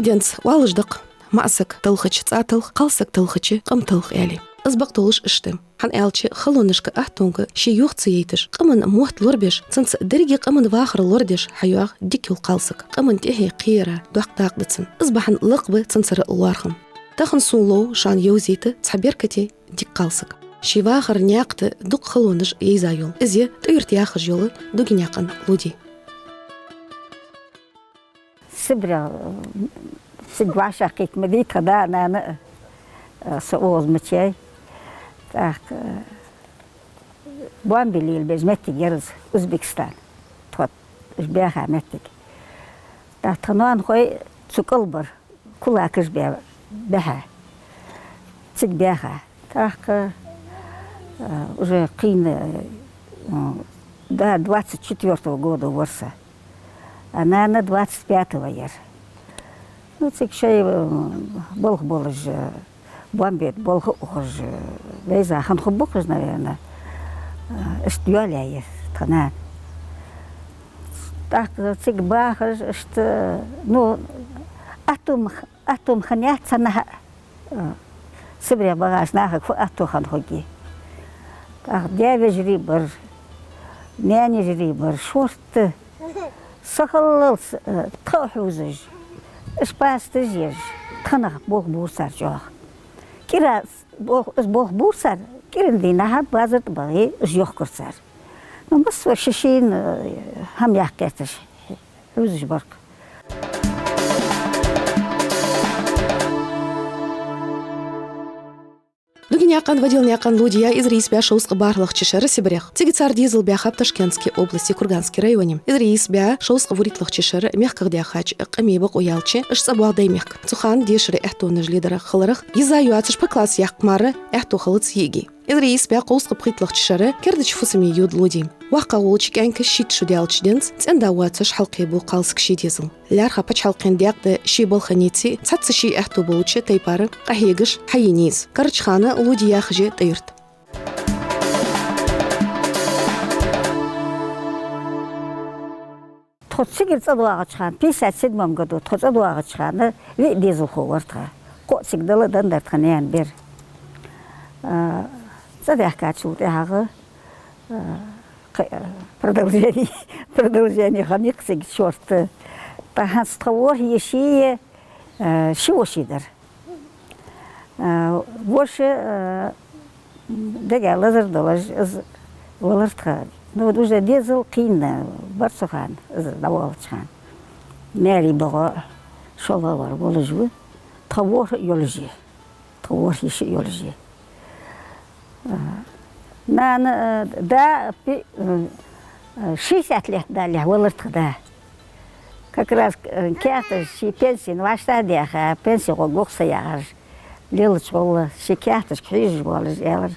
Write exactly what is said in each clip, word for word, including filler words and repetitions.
Денз оалаш да-кх: маӀа саг талхача цӀа талх, кхалсаг талхача къам талх, аьле. Из бакъдолаш иштта. ХӀана аьлча, халонашка, аттонга ший юха ца яйташ, къаман мотт лорабеш, цунца деррига къаман вахар лорадеш хьайоагӀа дика йола кхалсаг. Къаман тӀехье кхера доккха дакъа да цун. Из бахьан лакхбу цунцара лоархӀам. Тахан сона лов шоана йовзийта цхьа беркате дика кхалсаг. Ший вахара наькъа тӀа дукха халонаш йийза йола, из я ТӀоюрт яхаш йола Дугинаькъан Луди. СибрегӀа, цига вӀашагӀкхийтта ма дий тха да а, нана а, э, со укхаза мичай. ТӀаккха, э, бомбе лелабеш моттиг яр из, Узбекистан. Тхо уж баьха моттиг. ТӀаккха тха ноанахой цу кӀал бар, кулакаш баь, баьха. Цига баьха. ТӀаккха, э, уже кхийна, э, да, двадцать четвёртого года вар со. А нана двадцать пятого яр. Ну, цига шоай, э, балха болаш, э, бомбе тӀа болх а ухаш, э, вайза хинна хургба-кх уж, наверно. Э, иштта йоалаяьй тха нана. ТӀаккха цига бахаш, иштта, ну, атта ма, атта ма хиннаяц цхьаннахьа а. Э, СибрегӀа багӀача нахага фу атта хинна хургья. ТӀаккха даь-вежарий бар, наьна-йижарий бар, шортта. Сахиллалца, э, тха а хьувзаш, уж пасташ еш, тханах болх бора цар чӀоагӀа. КӀира болх, уж болх бора цар, кӀиран дийнахьа базар тӀа багӀе, уж йохкар цар. Ну, массавар ший-шийна, э, хӀама яккха гӀерташ хьувзаш бар-кх. Дугинаькъан Ваделанаькъан Лудия эзар ийс бӀаь шовзткъа бархӀлагӀча шера Сибрех. Цига цар дезал баьхаб Ташкентски области Кургански районе. Эзар ийс бӀаь шовзткъа вуритталагӀча шера мехках даьхача къаман бокъо яьлча, уж цӀабоагӀа Даймехка. Цу хана дешара аьттонаш ледарах, хиларах йиза йоацаш пхи класс яккха мара аьттув хилац йиӀига. Эзар ийс бӀаь кховзткъа пхийтталагӀча шера кердача фусаме йода Луди. ВоккхагӀа волча кӀаьнка шийтта шу даьлча денз цӀен-да воацаш хьалкхебу кхалсаг ший дезал. ЛаьрхӀа паччахьалкхен даькъ да ший балха нийсса, цхьацца ший аьттув болча тайпара къахьегаш хьаенна из. Карарча хана Луди яхаш я ТӀоюрт. Тхо цигара цӀадоагӀача хана, пятьдесят седьмом году тхо цӀадоагӀача хана, виъ дезалхо вар тха. Кхоъ цига Далла денна дар тха наьна бер. А, цӀадаьхкачул тӀехьагӀа, а, кхы, а, продолжени, продолжени хиннай-кх цига шортта. ТӀаккха хӀанз тха ворхӀ йиший, а, ши воший дар. А, воша, а, дега лазар долаш, из валар тха. Ну, вот уже дезал кхийна бар цу хана, из дӀавоалача хана. Маьре богӀа шоллагӀвар волаш ва, тха ворхӀ а йолаш я, тха ворхӀ йиша а йолаш я. А, нана, а, да, пи-, а, а, шестьдесят лет даллалехь валар тха да. Как раз, э, каьхаташ ший пенсена вӀаштӀа а даьха, пенсе гӀоргва-кх со яхаш, лелача гӀолла ший каьхаташка хьежаш воаллаш аьлар.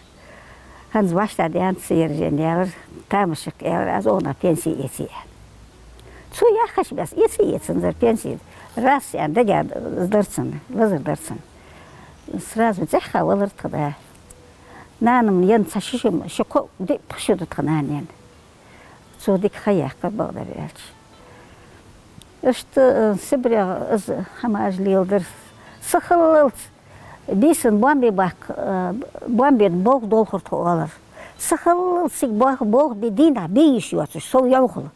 ХӀанз вӀаштӀа даьннад са, ер жен, аьлар, тамашийна, аьлар, аз укханах пенси эций, аьнна. Цо яхача бесса эца а эцанзар пенси. Раз, аьнна, дега дар цунна, лазар дар цунна. Сразу цӀеххьа валар тха да. Нана-м енна цхьа ши шу, ши-кхо, диъ-пхи шу да тха нана енна. Цо дика ха яьккхар, бакъдар аьлча. Иштта, э, Сибрегах из хӀамаш леладар. Сахиллалца бийсанна бомбе баккха, э, бомбе тӀа болх долхар тхо, оалар. Сахиллалца цига болх, болх бе, дийнахьа бе йиш йоацаш, сов йовхал.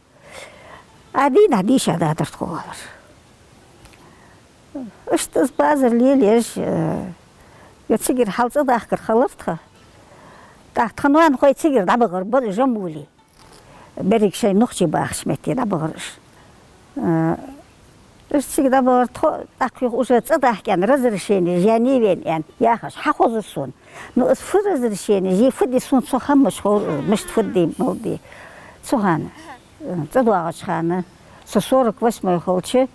А дийнахьа дийша дадар тхо, оалар. Иштта из базар лелаеш, э, е цигара хьал цӀадахкар хилар тха. ТӀаккха тха ноанахой цигара дӀабахар, ба-, Жамбули. Берригаш шоай нохчий бахача метте дӀабахар уж. Э, уж цига дӀабахар, тхо тӀаккха юха уже цӀадахка аьнна, разрешени жайнай вайна аьнна, яхаш, хьахозар сона. Ну, из фу разрешени жи, фу ди, сона цох хӀама ца ховр, мишта фу ди, мала ди. Цу хана, э, цӀадоагӀача хана, со сорок восьмой хилча,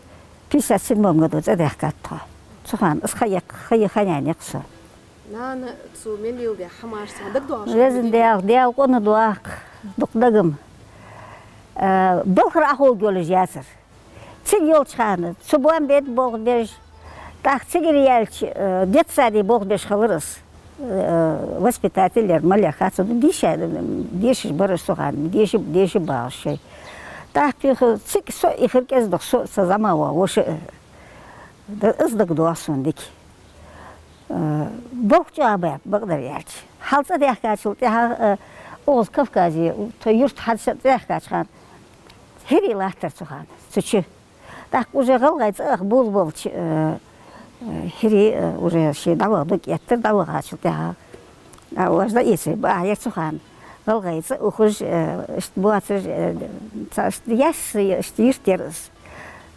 пятьдесят седьмом году цӀадаьхкад тхо. Цу хана из ха яьккх-, ха я-, ха яьннай-кх со. Нана цо мел леладаь хӀамаш цхьа дагадоагӀаш? Везан Даьла, Даьла къона доаккх, дукха дага-м. Э, балхара Ӏоховргйолаш яцар. Цига йолча хана цу бомбе тӀа болх беш, тӀаккха цигара яьлча, э, детсаде болх беш хилар из. Э, воспитатель яр, мала яр хац, ну, дийша, дешаш бар уж цу хана, деша, деша багӀаш шоай. ТӀаккха юха цига со а ихар кӀезига-дукха, со, са зӀамагӀа воша а. Д-, из дагадоагӀа сона дика. Э, болх чӀоагӀа баьб, бакъдар аьлча. Хьал цӀадаьхкачул тӀехьагӀа, э, укхаза Кавказе, тхо юрта хьалха цӀадаьхкача хана, хӀирий латтар цу хана, цу чу. ТӀаккха уже гӀалгӀай цӀа ах болабелча, э, э, хӀирий, э, уже шоай дӀаваха дог эттар, дӀавахачул тӀехьагӀа. А, уж дӀаэцар, бакъахьа яр цу хана. ГӀалгӀай цӀа ухаш, э, иштта боацаш, э, цхьа иштта яьсса, иштта юрт яр из.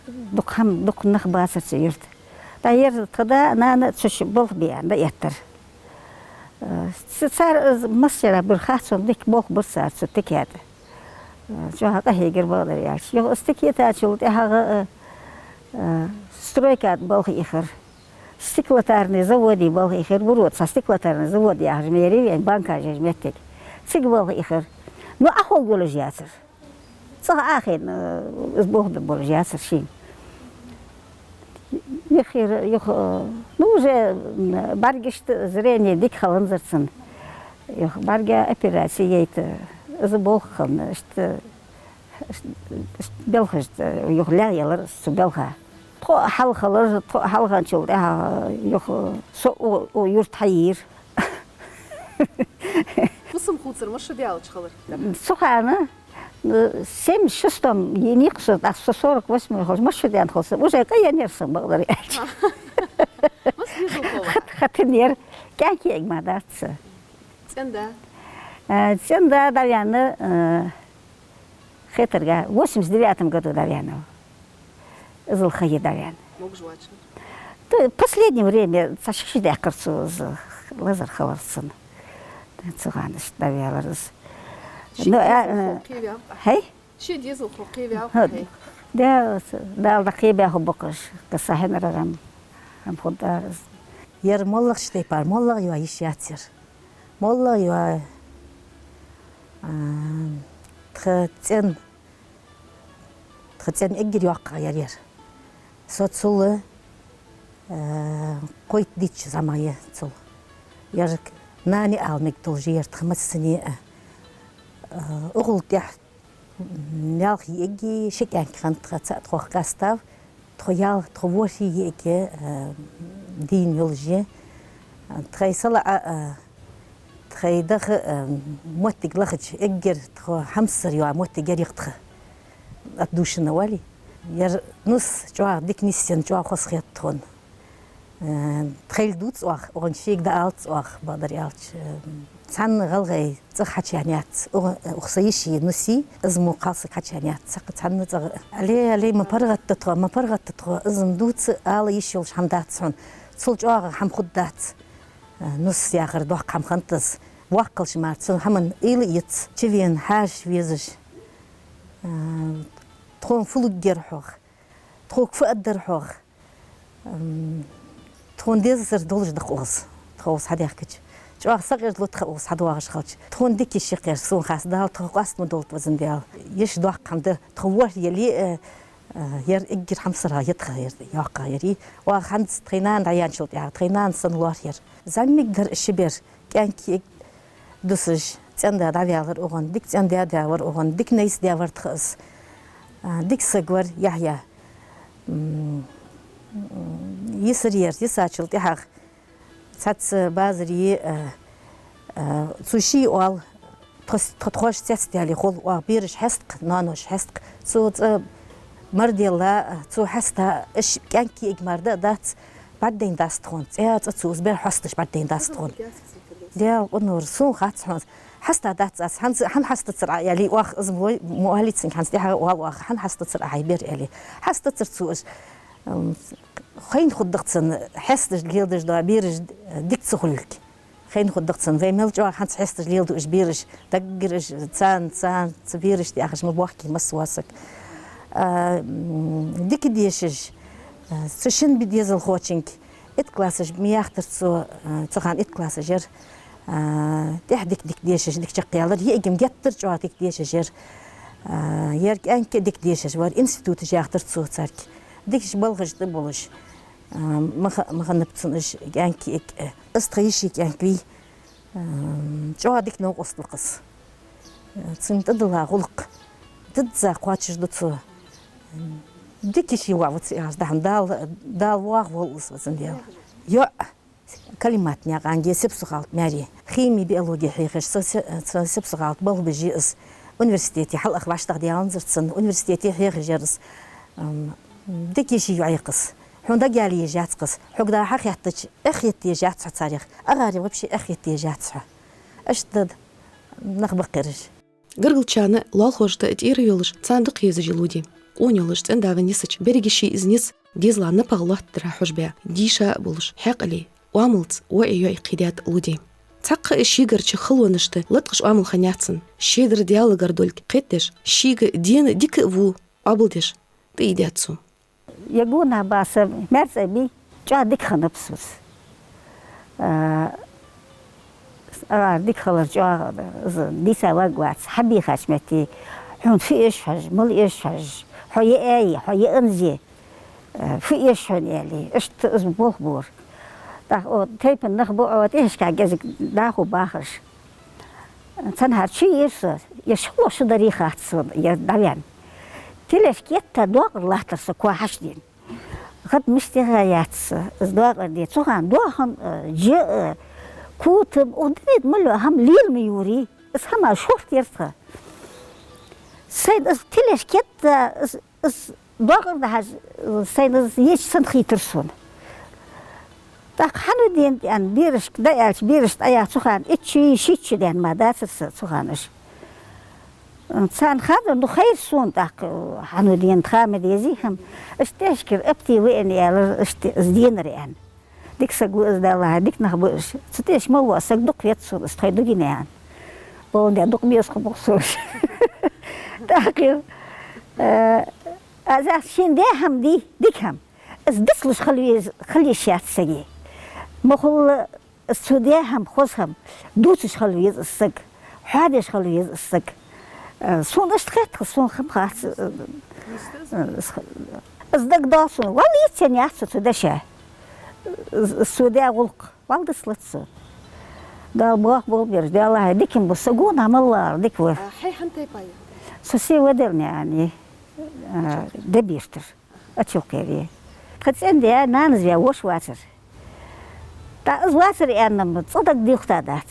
Дукха хӀама, дукха нах бацар цу юрта. ТӀаккха ер тха да, нана цу чу болх бе аьнна дӀаэттар. Э, ц-, цар из массера бир хац сона, дика болх бир цар цу тика тӀа. Э, чӀоагӀа къахьегар, бакъдар аьлча. Юха из тика йитачул тӀехьагӀа, э, э, стройка тӀа болх ихар. Стеклотарный заводе болх ихар, Буро цхьа стеклотарный завод яхаш мара я вайна, банкаш еш моттиг. Цига болх ихар. Ну, Ӏоховргйолаш яцар. ЦӀагӀа Ӏохайна, э, из болх бе болаш яцар шийна. Мехкара юха, э, ну, уже, м, бӀаргашта зрение дика хиланзар цун. Юха бӀарга операци яйта, из болх хинна, иштта, иштта, иштта белхаш, э, юха лаьгӀъелар цу балха. Тхо хьалхалар, тхо хьалханчул тӀехьагӀа юха со у, у юрта хьайийра. Фусам хувцар, масса шу даьлча хилар? Цу хана, э, семьдесят шестом йиний-кх со, тӀаккха со сорок восьмой хилча, масса шу даьнна хилар са, уже къаеннаяр са, бакъдар аьлча. Масса дезалхо ва? Хат-, хатинер, кӀаьнк-йиӀиг мара дац са. ЦӀен-да? Э, цӀен-да дӀаваьннав, э, хетарга, восемьдесят девятом году дӀаваьннав. Иззал ха йи дӀаваьннав. Могаш вац? Да, последнее время цхьа ши шу даьккхар цо, из лазар хилар цун. Цу хана иштта дӀаваьлар из. Ши дезалхо кхеваьв-кх? ХӀай? Ши дезалхо кхеваьв-кх? ХӀа, хӀай. Да, Дала дӀакхебаь хургба-кх уж, кхы са хьинарагӀа-м хӀама хургдар из. Ер моллагӀча тайпара, моллагӀа йола йиш яц ер. МоллагӀа йола, а, тха цӀен, тха цӀен эггара йоккхагӀа яр ер. Со цул, э, кхойтта-дийтта шу зӀамагӀа я цул. Ер нана ала мегаргдолаш я ер тха массане а. Э, укхул тӀехьа, м, ялх йиӀиги ши кӀаьнк хиннад тха, цаӀ тхох къаьстав, тхо ял-, тхо ворхӀе йиӀиг, э, дийна йолаш я. Тхоай салаӀа, э, тхоай даха, э, моттиг лахача, эггара тхо хьамсара йола моттиг яр йиӀиг тха. Отдушина оал-кх. Ер нус чӀоагӀа дика нийсъенна, чӀоагӀа хоза хет тхона. Э, тхоайла дувц оаха, укхун шийга дӀаалац оаха, бакъдар аьлча. Э, цхьанне гӀалгӀай цӀагӀа хьачаеннаяц, укх-, укх са йиший, нусий, из мо кхалсаг хьачаеннаяц, цхьаккха цхьанне цӀагӀа. Алле, алле, ма паргӀата тхо, ма паргӀата тхо, из-м дувца ала йиш йолаш хӀама дац хьона. Цул чӀоагӀа хӀама хургдац. Э, нус яхар доккха хӀама хиннад из. Воккхалш мара цу хӀаман уйла а йиц, чувена хьежаш везаш. Э, тхона фу лургьяр хьогӀ, тхога фу аргдар хьогӀ. М, тхона дезар долаш да-кх укхаза, тхо укхаза хьадаьхкача. ЧӀоагӀа сакъердалу тха укхаза хьадоагӀаш хилча. Тхона дика йиш я-кх ер, сона хаза, Дала тхох къоастам долда везан Даьла. Йиш доккха хӀама да, тхо ворхӀе яле а, э, ер эггара хьамсарагӀа я тха, ер йоккхагӀа яр. Оаха хӀанз тхоай нана дӀаяьнначул тӀехьагӀа, тхоай нана санна лоархӀар. ЗӀамига дар ши бер, кӀаьнк-йиӀиг дусаш, цӀен-да дӀаваьлар укхун, дика цӀен-даь-даь вар укхун, дика найса даь вар тха из. А, дика саг вар Яхья. М, йисар ер, йисачул тӀехьагӀа цхьацца базар йи, а, а, цо ший оал, тхо с-, тхо тхоаш цецдаьле хул, оаха бераш хьест-кх, ноанош хьест-кх. Цо цӀа мара делла, цо хьеста, уж кӀаьнк-йиӀиг мара да а дац, бӀаргадайнадац тхона. ЦӀе а цӀа цо из бер хьесташ бӀаргадайнадац тхона. Даьла къинойра, сона хац хьона. Хьеста дац аз, хӀанз, хӀана хьестацар Ӏа аьле, оаха из мо-, мо оалий цунга, хӀанз тӀехьагӀа оал оаха, хӀана хьестацар Ӏа хьай бер аьле. Хьестацар цо уж. М, хайна хургда-кх цунна, хьесташ леладеш дола бераш дика ца хулилга. Хайна хургда-кх цунна, вай мел чӀоагӀа хӀанз хьесташ леладу уж бераш, даггара уж царна, царна, цу берашта яхаш ма бохкий массавола саг. А, м, дика дешаш, а, цу шин бе дезалхочунга, итт классаш ма яхтар цо, а, цу хана итт классаш яр, а, тӀехьа дика-дика дешаш, дика чакхъяьлар, йиӀиг-м геттара чӀоагӀа дика дешаш яр, а, ер кӀаьнк а дика дешаш вар, институташ яхтар цо царга. Дикача балхашта тӀа болаш, а, ма ха-, ма хиннаб цун уж кӀаьнк-йиӀиг, а, из тха йиший кӀаьнк вий, а, чӀоагӀа дика новкъост ва-кх из. Цунна тӀадилла гӀулакх дизза кхоачашду цо. Дика йиша воӀ ва цу, яхаш, дахьан Дала, Дала воахаволва из, везан Даьла. ЙоӀ Калимат наькъа Анге, Сипсагӏалт маьре. Хими, биологи хьехаш, цу Си-, цу Сипсагӏалт болх беш я из. Университете хьалъах вӀаштӀехьадаьннзар цунна, университете хьехаш яр из. Ам, дика йиша йоӀ я-кх из. Хьона дагаяла езаш яц-кх из. Хьога дӀа хьахеттача, эхь етта езаш яц хьо царех. АгӀаре вообще эхь етта езаш яц хьо. Иштта да нах баккхий ераш. Гаргалчарна, лоалахошта тӀера йолаш, царна дукха езаш я Луди. Къона йолаш цӀен-да венна йисача беррига ший из низ дезала напагӀа лоаттадара хьожабаь, дийша а болаш, хьаькъале, оамалца воӀи йоӀи кхийдаьд Луди. Цхьаккха а шийгара чу халонашта латкъаш оамал хиннаяц цун, шедар Даьлагара долга кхетадеш, шийга дена дика а во, Ӏобалдеш тӀаийдаьд цо. Ягона баса маьрцӀа бий, чӀоагӀа дика хиннаб цо из. А, а, дика хилар чӀоагӀа, из дийца варгвац, хьабийхача метте, хьона фу эш хьожаш, мала эш хьожаш, хьо е аье, хьо е анзе, а, фу эш хьона аьле, иштта из болх бора. ТӀаккха о тайпан нах ба, о тӀехьашка гезиг дӀахо бахаш. Цхьанхьара чуйира со, е шоллагӀа шу дарий хац сона, е дӀаваьнна. Тележка етта доакъар латтар со коа хьачудена. ГӀад мишта яха яц, из доакъар де. Цу хана доахан, э, жа, э, котам, укх дунен тӀа мел йола хӀама лела ма йора, из хӀама шортта яр тха. Сайна из тележка етта, из Из доакъар дахьаш, сайна из еча санна хийтар сона. ТӀаккха хьан ва дена, аьнна, берашка дӀааьлча, бераш дӀаяхача цу хана итт шу, шийтта шу даьнна мара дацар са цу хана уж. Царна ханна, ну, хайра сона тӀаккха, хьан ва дена, тха ма дезий хӀама. Иштта тӀехьашкара апте веана аьлар, иштта из денар, аьнна. Дика саг ва из, Даллахьа, дика нах ба уж. Цу тӀехьашка мел вола саг дукха веза сона, из тхоай дугина, аьнна. Болх бе дукха беза хургба-кх со уж. ТӀаккха, э, аз аьлча, шийна даь хӀама дий, дика хӀама, из дицлуш хила веза, хила йиш яц сага. Ма хулла, из цо даь хӀама, хоза хӀама дувцаш хила веза из саг, хьоадеш хила веза из саг. Э, сона иштта хет-кх, сона хӀама хац, э, э, из х-, из дагадоагӀа сона. Валлахьи, цхьа яц цо цу деша. Из, из цо даь гӀулакх, валлахьи, дицлац цо. Дала боахаболба ераш, Даллахьа, дика ма ба, сагӀа а мел лоархӀ, дика ва. А, хьо хьан тайпан я? Со Севаделнаькъан я, а, Дебештара. Ачалкхера я. Тха цӀен-даь, нанас ваь воша вацар. ТӀаккха из вацар аьнна-м цкъа дагадехийтадац.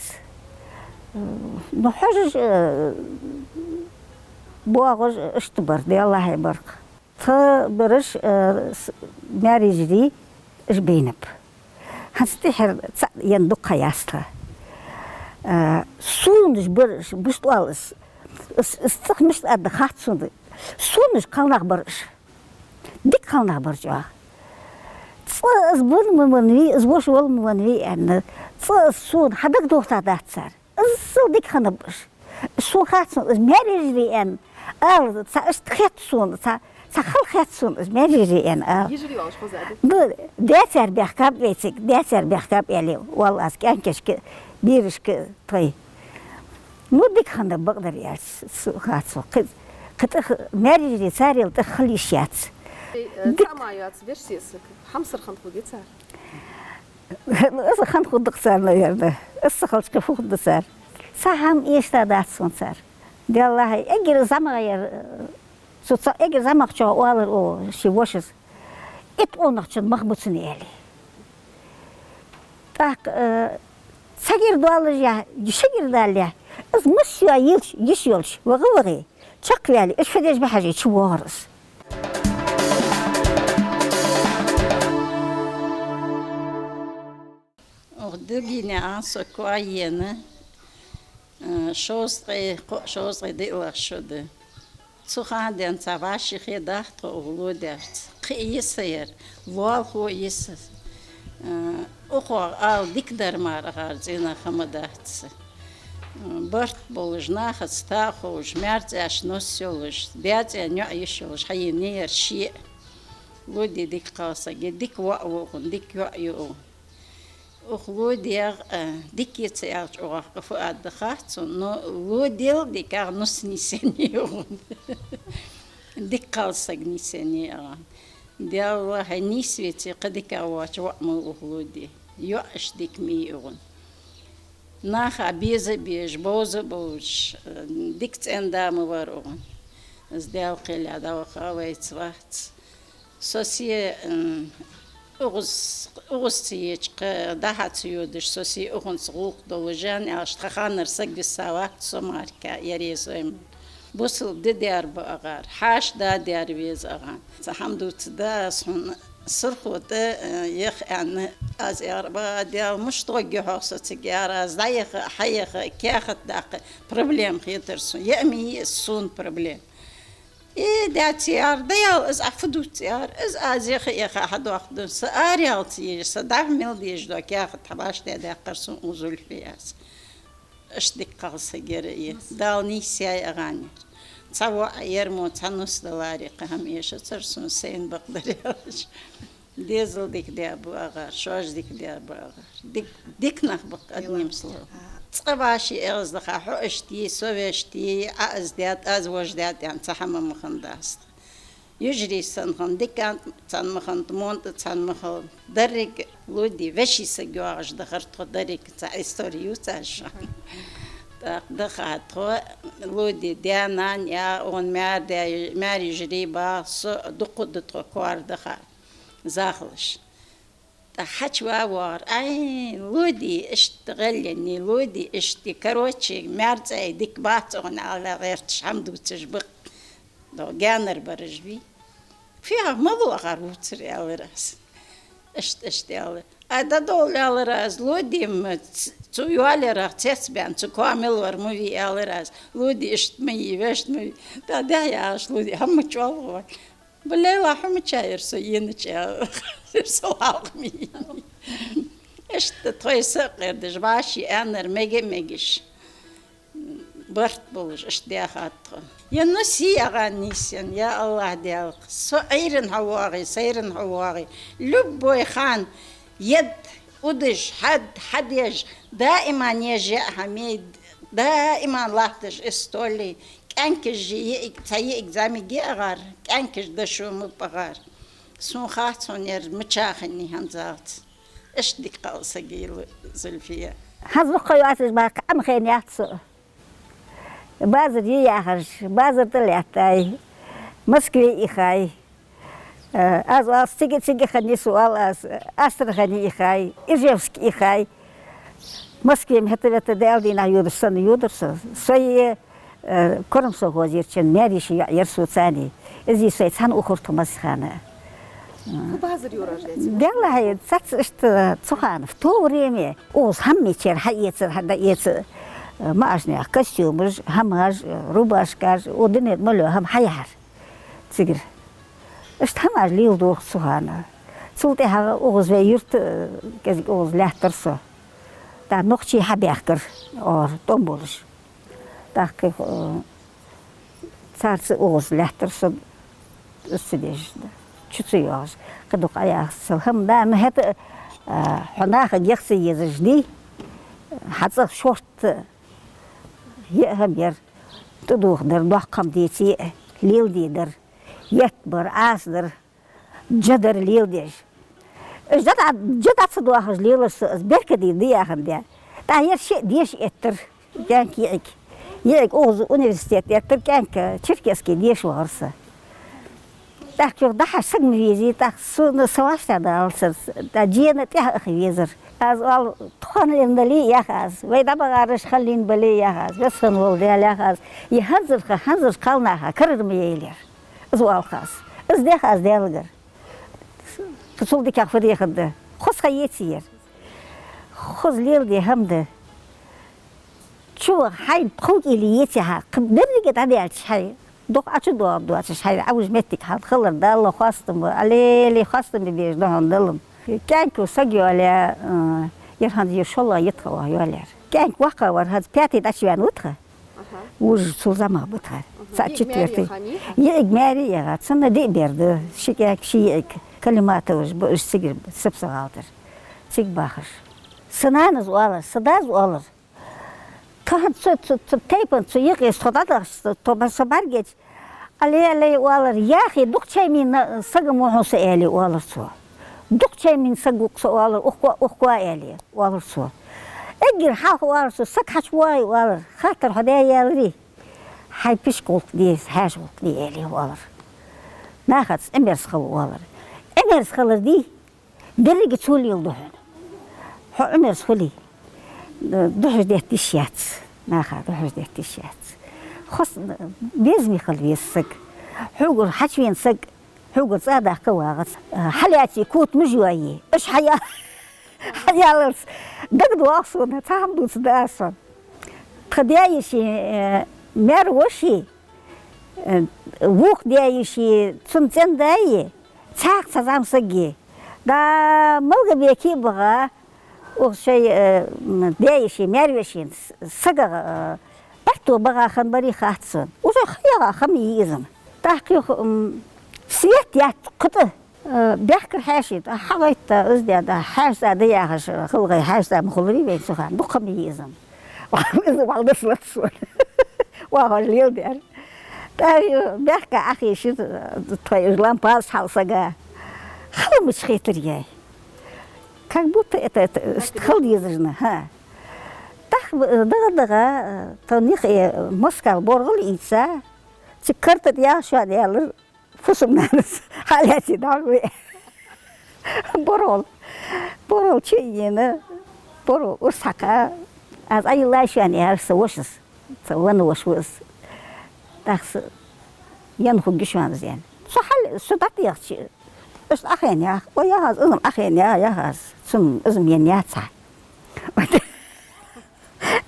Ну, хьожаш, э, боагӀаш иштта бар, Даллахьа, бар-кх. Тха бераш, э, с-, маьре-йижарий уж байнаб. ХӀанз тӀехьара цхьаъ енна дукха ха яц тха. Э, сона уж бар уж, мишта оал аз, аз, аз цӀагӀа мишта аргда хац сона. Сона уж кхалнах бар уж. Дика кхалнах бар чӀоагӀа. ЦӀагӀа аз венна ма веннавий, аз воша вала ма веннавий аьнна, цӀагӀа аз сона хьадагадохийтадац цар. Иззал дика хиннаб уж. Сона хац сона, из маьре-йижарий аьнна ала, цхьа иштта хет сона, цхьа, цхьа хала хет сона, из маьре-йижарий аьнна ала. Йижарий оалаш хоза да? Ну, даь цар баьхкаб вайцига, даь цар баьхкаб аьле, валлахьи, аз кӀаьнкашка, берашка тхоай. Ну, дика хиннаб, бакъдар аьлча, с-, хац сона. Кхы, кхы тӀех маьре-йижарий царел тӀех хила йиш яц. Э, дика. Цхьа ма йоаца, вешта сесаг, хьамсара хинна хургья цар? Ну, из хинна хургда-кх цар, наверное. Из ца хилча кхы фу хургда цар? Цхьа хӀама эшадергдац сона цар. Даллахьа, эггара зӀамагӀа яр, э, цу ца-, эггара зӀамагӀчоа оалар, о, ший вошас: «Итт къонахчун мах ба цун», — аьле. ТӀаккха, э, цхьагара доаллашехь, шагара даллехь, из массайола йиша йолча, вагӀа-вагӀе, чакхваьле, уж фу деш ба хьажий, чувоагӀар из. Укх Дугине Ӏан со коа ена, э, шовзткъеи кхо-, шовзткъеи диълагӀа шу да. Цу хана денз цхьа вӀашагӀкхетар тхо укх Лудерца. Кхы а йиса яр, лоалахо йиса. Э, укхох ала дикадар мара акхар цӀенах хӀама дац. Э, барт болаш, нахаца таӀа ховш, маьрцӀаш нус йолаш, даь-цӀен йоӀ йиш йолаш хьаенай ер шиъ. Луди дика кхалсаг я, дика воӀ ва укхун, дика йоӀ я укхун. Укх Лудега, э, дика я ца аьлча, укхох кхы фу аргда хац сона, но Лудел дикагӀа нус нийсъеннай укхун. Дика кхалсаг нийсъеннай укхун. Даллахьа, нийсвеце кхы дикагӀа воаца воӀ ма ва укх Луди. ЙоӀаш дика ма йий укхун. Наха беза а безаш, бовза а бовзаш, э, дика цӀен-да ма вар укхун. Из Даьла кхелехь дӀаваха вайца вац. Со се, м, укхаз-, укхаза ца еча, кхы дӀахо ца йодаш, со се укханца гӀулакх долаш, аьнна, аьлча, тха ханара саг виса вац со мара, ер еза вай ма. Бусалба ди даьр ба акхар, хьаьша да даьр веза акхар. Цхьа хӀама дувцаргда аз хьона, Сурхо тӀа, э, яха аьнна, аз аьлар: «Ва Даьла, мишта гӀоргья хьогӀ со цига?» — аьлар аз. ДӀаяха, хьаяха, каьхат даккха проблема хетар сона. Яа ма йий из сона проблема. Э, даьца, аьлар, да, аьлар, из Ӏа фу дувц, аьлар, из аз яха-яха хьадоаккхаргда, са араяла ца езаш, са дӀа-хьа мел дезаш дола каьхат хьабашха даьккхар сона укх Зульфияс. Иштта дика кхалсаг яр из. Дала нийсъяй акхарна. Цхьа воӀ яр мо, цхьа нус даларе, кхы хӀама эшацар сона, сайна бакъдар аьлча. Дезал дика даь ба акхар, шоаш дика даь ба акхар. Дик-, дика нах ба-кх, одним словом. Цкъа вӀаший эгӀаздаха, хьо иштта йий, со вешта йий, Ӏа из даьд, аз вож даьд аьнна, цхьа хӀама ма хиннадац тха. Йижарий санна хинна, дикан цхьанна ма хиннад, монтӀа цхьанна ма хиннад. Деррига Луди веший саг йоагӀаш дахар тхо, деррига цхьа истори ювцаш шоана. ТӀаккха даха тхо, Луди даь-нана яь, укхун маьр-даь, маьр-йижарий ба, со, дукха да тхо коара даха, захалаш. ТӀаккха хьачу ва воагӀар: «Ай, Луди иштта гӀелъеннай, Луди иштта, короче, маьр-цӀай дика бац укхун», — аьле, гӀерташ хӀама дувцаш ба-кх. Гаьнара бараш бий. «Фехьа, малув акхар вувцар?» — аьлар аз. Иштта, иштта аьлар. «Ай, дӀадовла, — аьлар аз, — Луди-м ц-, цу йоалаярах цецбаьнна, цу коа мел вар ма вий, — аьлар аз. — Луди иштта ма йий, вешта ма вий». ТӀаккха дехьа яхаш Луди: «ХӀама чӀоагӀа вай». «Бале, ла хьо мича яр со енача?» — аьлар. «Со валха ма йий». Иштта тхоай сакъердаш, вӀаший аьннар мега а мегаш, барт болаш, иштта даьхад тхо. Е нус йий акхарна нийсъенна, я АллахӀ, Даьла, со Ӏуйрийна хьавоагӀий, сайрийна хьавоагӀий, любой хана ед, удаш, хьад, хьадеш, даиман еш яа хӀама йий, даиман латташ из стол йий. КӀаьнкаш йиӀиг, цхьа йиӀиг зӀамига я акхар, кӀаьнкаш дошо ма ба акхар. Сона хац хьона ер мича хиннай хӀанзалца. Иштта дика кхалсаг я Лу-, Зульфия. ХӀанз дукха ха йоацаш баккха Ӏомахаьнна яц со. Базар я яхаш, базар тӀа лаьттай, Москве ихай. Э, аз оал, цига, цига хиннай со, оал аз, Астрахане ихай, Ижевске ихай. Москве-м хӀета-вета Даьла дийнахьа йодаш санна йодар со. Со е, э, Кормсовхозерчун маьр-йиший йоӀ яр со царна. Из я со цхьана ухар тхо массахана. Фу базар йора аш даьца? Даьллахьа, цац иштта цу хана, в то время, укхаза хӀама мичара хьаэцар, хьадоэцар, э, маӀача наьха костюмаш, хӀамаш, э, рубашкаш, о, дунен тӀа мел йола хӀама хьаяхьар цигара. Иштта хӀамаш леладу-кх цу хана. Цул тӀехьагӀа укхаза вай юрта, э, кӀезига укхаза лаьттар со. ТӀаккха нохчий хьабаьхкар, оар, тӀом болаш. ТӀаккха, э, царца укхаза лаьттар со, из ца деш, чу ца йоагӀаш. Кхы дукха Ӏояхац цал хӀама да, ну хӀета, э, хьо нахага яха ца езаш дий, хьа цӀагӀа шортта яа хӀама яр, тӀадувхадар, доккха хӀама деце а, леладе дар, етт бар, Ӏаса дар, жа дар леладеш. Жа дӀа-, жа дӀа ца доахаш лелар со, аз беркате да яхандаь. ТӀаккха ер шиъ деша эттар, кӀаьнк, йиӀиг. ЙиӀиг укхаза университет эттар, кӀаьнк Черкесске деша вахар со. ТӀаккха юха дӀахьажа саг ма везий, тӀаккха сона са вӀаштӀехьадалацар, тӀаккха жена тӀехьа аха везар. Аз оал, тхона лийнна дале, ях аз, вай дӀабахараш хинна лийнна бале, ях аз, веза хинна вола Даьла, ях аз, е хӀанзарха, хӀанзарча кхалнаха карара ма яйла ер. Из оал-кх аз. Из дех аз Даьлагара. Цул дикагӀа фу дехаргда? Хоза ха еце ер. Хоза леладе хӀама да. Чу ваха хьайна пхи кӀийле еце хьа, кхы беррига дӀадаьлча хьай, дукха ӀочудоагӀаргдоацаш хьай, Ӏовижа моттиг хьалха хилар, Далла хоастам ба, алели хоастам бе безаш да хьона Далла-м. КӀаьнко саг йоалаяь, э, ер хӀанз ер шоллагӀа я тха оаха йоалаяьр. КӀаьнк воккха вар, хӀанз пятый дӀачуваьнна ва тха. Вож цул зӀамагӀа ба тха. Цхьа четвёртый. ЙиӀиг маьре яьгӀа, цунна диъ бер да, ши кӀаьнк, ши йиӀиг. Калиматоваш ба уж, цигара, Сипсо-ГӀалара. Цига бахаш. Са нанас оалар, са дас оалар. Тхо хӀанз цу, цу, цу тайпан цу юкъе тхо дӀадахача, тхо ба-, со бӀаргеча, алей, алей, оалар, яхий, дукха чай мийна саг ма ва хьона со, аьле, оалар цо. Дукха чай мийна саг ва-кх со, оалар, укх коа, укх коа, аьле, оалар цо. Эггара хьалха, оалар цо, саг хьачувоагӀий, оалар, хаттар хьо даь яларий? Хьай пишк гӀулакх де, хьаьша гӀулакх де, аьле, оалар. Нахаца Ӏимерза хила, оалар. Ӏимерза хилар дий, беррига цо леладу хьона. Хьо Ӏимерза хуле, духьаш детта йиш яц, наха духьаш детта йиш яц. Хос безаме хила веза саг. Хьогара хьачувена саг, хьогара цӀа даккха вагӀац. Хьалаьце кота муж йоае, уж хьая-, хьаяларца дагадоагӀа сона, цхьа хӀама дувцаргда аз хьона. Тха даь-йиший, э, маьр-воший, э, вокх даь-йиший, цун цӀен-даи, цхьаькха цхьа зӀамсаги, да, Малгобеке багӀа, укх шоай, э, м, даь-йиший маьр-вешийна с-, сагагӀа, э, барт тӀа багӀа хиннабарий хац сона. Уже ха йоагӀа хиннай из-м. ТӀаккха юха, м, свет яц кхы тӀа. Э, бехкар хьаьший, тӀаккха хьагойтта, из де, да, хьаьша цӀа да яхаш, гӀалгӀай хьаьша цӀа ма хуларий вайна цу хана, дукха ма йий из-м. Из валдас лац сона. ВагӀаш леладер. ТӀаккха бехка Ӏохайша, тхоай уж лампаш хьал сага. Хала мича хетар яй. Как будто это, это, иштта хила дезаш хиннад, хӀа. ТӀаккха, э, дагӀа-дагӀа, э, тха нихъе, э, москал боргӀал ийца, цига карта тӀа яхаш шоана аьлар, фусам-нанас хьалаьце дӀа а ве. БоргӀал, боргӀал чу а ена, боргӀал урс хьакха, аз Ӏойиллай шоана, аьлар са вошас. Са венна воша ва из. ТӀаккха са енна хургья шоана из, аьнна. Со хьал-, со дӀатӀехача, иштта Ӏохайна яха, ой, яха аз, из-м Ӏохайна я-, яха аз, цун из-м енна яц хьа.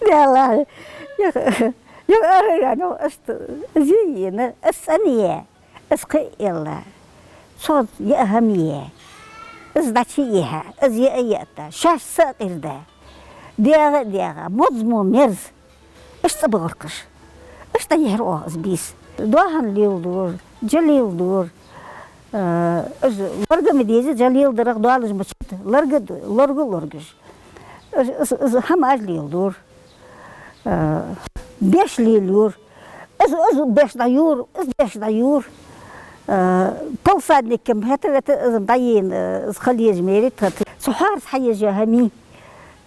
Даьллахьа, юха, юха ара а ваьнна, иштта зе а ена, из цӀена я, из кхы а элла. Цо яа хӀама я, из дӀачуяхьа, из яа а яьтта, шоаш са а къирда. ДегӀа а дегӀа, модз мо мерза. Иштта цӀабахаргба уж. Иштта дӀайихьар оаха из бийса. Доахан леладора, жа леладора. Э, уж лорга ма дезий, жа леладарах доалаш ма чута. Лорга д-, лорга а лоргаш. Уж, уж, уж хӀамаш леладора. Э, беш лелайора. Из, из беш дӀайора, из беш дӀайора. Э, палсадник-м хӀета-вета из дӀаена, э, из хила еза мери тха. Цу хьоарца хьаеш йола хӀама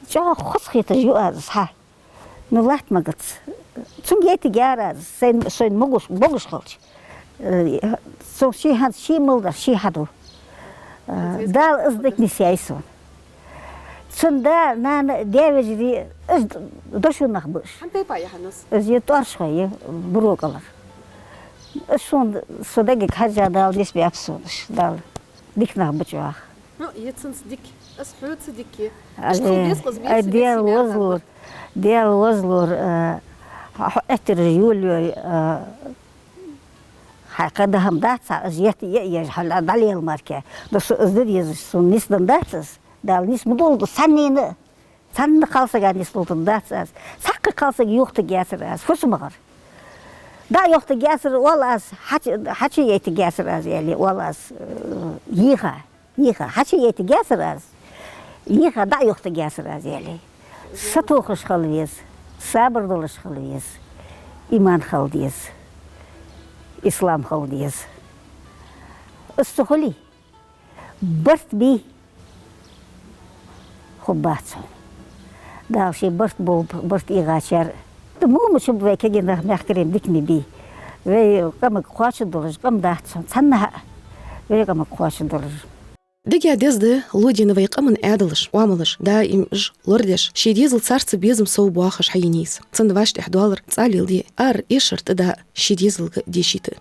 чӀоагӀа хоза хеташ я аз из хьа. Ну, латта магац. Цунга яйтаргьяр аз, сайна, сайна могаш, богаш хилча. Э, цо ший хӀанз ший мел дар, ший хьаду. Э, Дала из дика нисъяй сона. Цун да, нана, даь-вежарий, из дошо нах ба уж. ХӀана тайпа я хьанас? Из я тӀоаршхой я, Буро кӀалара. Из сона, со дагага хьежжа Дала нисбаьб сона уж, Дала. Дика нах ба чӀоагӀа. Ну, я цунца дика, из хьоца дика я. Ай, ай, Даьла возалора, Даьла возалора, э, хьо Ӏеттараш йолайой, э, хьай кхы да хӀама дац хьа, из етта я а еш, хьо дӀалела мара-кх. Но со из де дезаш, сона нисденна дац из. Дала нисдолда цхьаннена а. Цхьанне кхалсага нисдолаш дац аз. Цхьаккха кхалсаг йохийтаргьяцар аз. ФусамагӀар. ДӀа а йохийтаргьяцар, оал аз, хьачу, хьачу яйтаргьяцар аз, аьле, оал аз, э, йийха, йийха. Хьачу яйтаргьяцар аз. Йийха, дӀа а йохийтаргьяцар аз, аьле. Сатохаш хила веза, сабар долаш хила веза, иман хила деза, ислам хила деза. Из ца хуле, барт бе хургбац хьона. Дала ший барт болба, барт ийгӀачар. Мо ма чуб вай кагий нах, мехкарий-м дика ма бий. Вай къамага кхоачаш долаш къам дац хьона, цхьаннахьа а вай къамага кхоачаш долаш. Дегаш деза да лоадийна вай къаман Ӏаьдалаш, оамалаш, даим уж лорадеш, ший дезал царца безам совбоахаш хьаенна я из. Цун вӀаштӀехьа доаллар цӀа леладе, ара, эшар тӀадаа, ший дезалга дешийта.